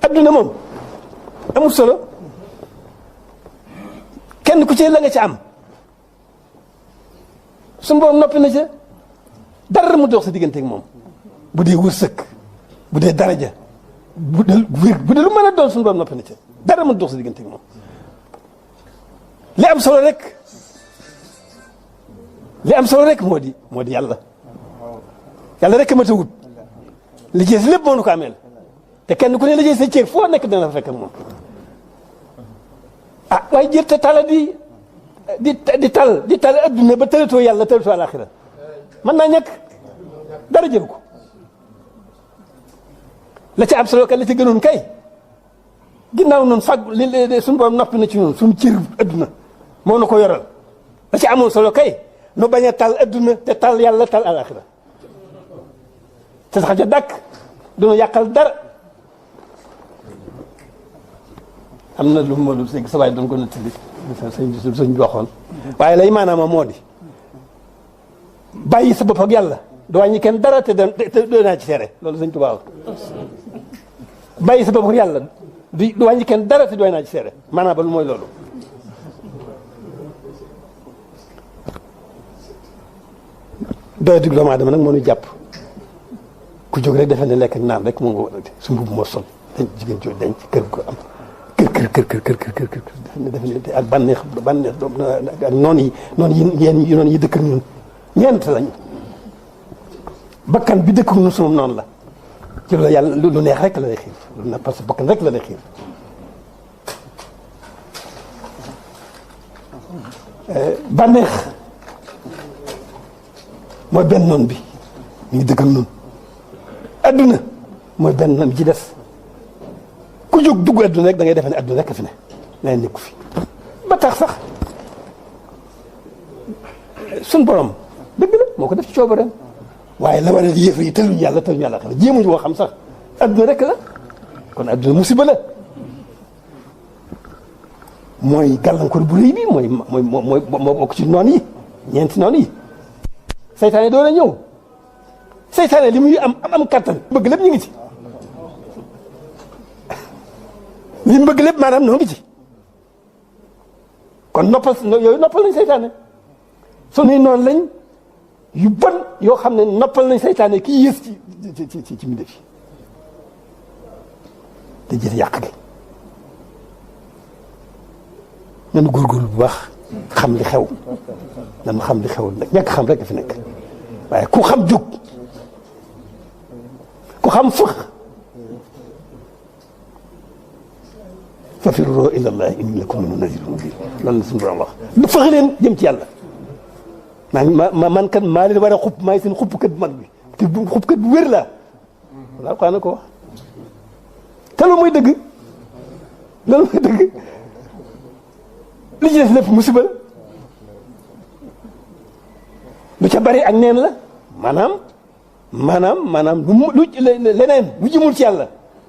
adduna moom amul solo kenn ku ci la nga ci am suñu borom noppi na ca dara mu dox sa diggante ak moom bu dee wërsëg bu dee daraja bu dee wér bu dee lu mën a doon suñu borom noppi na ca dara mu dox sa diggante ak moom li am solo rek moo di yàlla rek ma ta wut li ci lépp moo nu ko ameel te kenn ku ne la sa cër foo nekk dana la fekk ak moom ah waaye jër te tala di tal adduna ba tëlatoo yàlla tëlatoo alaxira mën naa ñàkk dara jëru ko la ca am solo ka la ca gënoon kay ginnaaw noonu fag li suñu borom noppi na ci noonu suñu cër adduna moo na ko yoral la ca amoon solo kay nu bañ a tal adduna te tal yàlla tal alaxira te sax ja dàkk duna yàqal dara am na lu ma lu sëgg sa waay doon ko nettali sëñ bi waxoon waaye lay maanaam moo di bàyyi sa bopp ak yàlla du wàññi kenn dara te doo naa ci seere loolu sëñ Tuubaa bàyyi sa bopp ak yàlla du wàññi kenn dara te doo naa ci seere maanaam ba lu mooy loolu doy dig doomu aadama nag moo ñu jàpp ku jóg rek defe ne lekk ak naan rek moo nga war a su mbubb moo sol dañ jigéen jooju dañ ci kër ko am kër defe ne ak bànneex ak noonu yi dëkk ak ñun ñeent lañu bakkan bi dëkk ak ñun sunu noonu la ci loolu yàlla lu neex rek la lay xiir parce que bakkan rek la lay xiir bànneex mooy benn noon bi ñu ngi dëkk ak ñun adduna mooy benn noon bi ci des ku jóg dugg adduna rek da ngay defe ne adduna rek fi ne nee nekku fi ba tax sax suñ borom dëgg la moo ko def ci coobareem waaye la war a yëf yi tëluñu yàlla xel jéemuñu boo xam sax adduna rek la kon adduna musiba la mooy gàllankoor bu rëy bi mooy bokk ci noon yi ñeenti noon yi seytaane doon a ñëw seytaane li muy am kattan bëgg lépp ñu ngi ci li mu bëgg lépp maanaam noo ngi ci kon noppal nañ seytaane sunuy noonu lañ yu bon yoo xam ne noppal nañ seytaane kii yées ci mbindéef yi te jëf yàq gi nanu góorgóorlu bu baax xam li xew nanu xam li xew nag ñàkk xam rek fi nekk waaye ku xam jóg ku xam fëx fafirroo ilallahi inni lakum minhu nazirun mubin loolu la suñu borom wax lu fëx leen jëm ci yàlla man kan maa leen war a xupp maay seen xuppkat bu mag bi te xuppkat bu wér laa walaa xaa na ko wax te loolu mooy dëgg li ci des lépp musiba la lu ca bari ak neen la maanaam lu leneen lu jëmul ci yàlla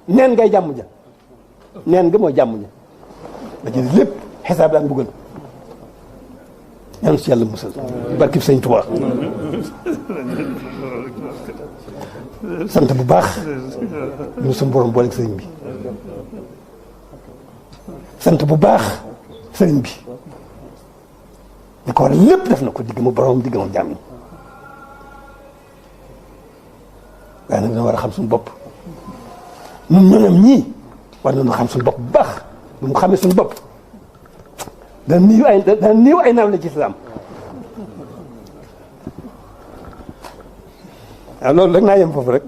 neen ngay jàmm ja neen nga mooy jàmm ja la ci des lépp xisaab daan buggal ñaan ci yàlla musal barkib sëñ Tuubaa sant bu baax ñu suñu borom boole ak sëriñ bi sant bu baax sëriñ bi li ko war a lépp def na ko digg ma borom digg ma jàmm waaye nag dina war a xam suñu bopp ñun ñooñam ñii war nañu xam suñu bopp bu baax bu mu xamee suñu bopp dana néew ay naaw la ci islam waaw loolu rek naa yem foofu rek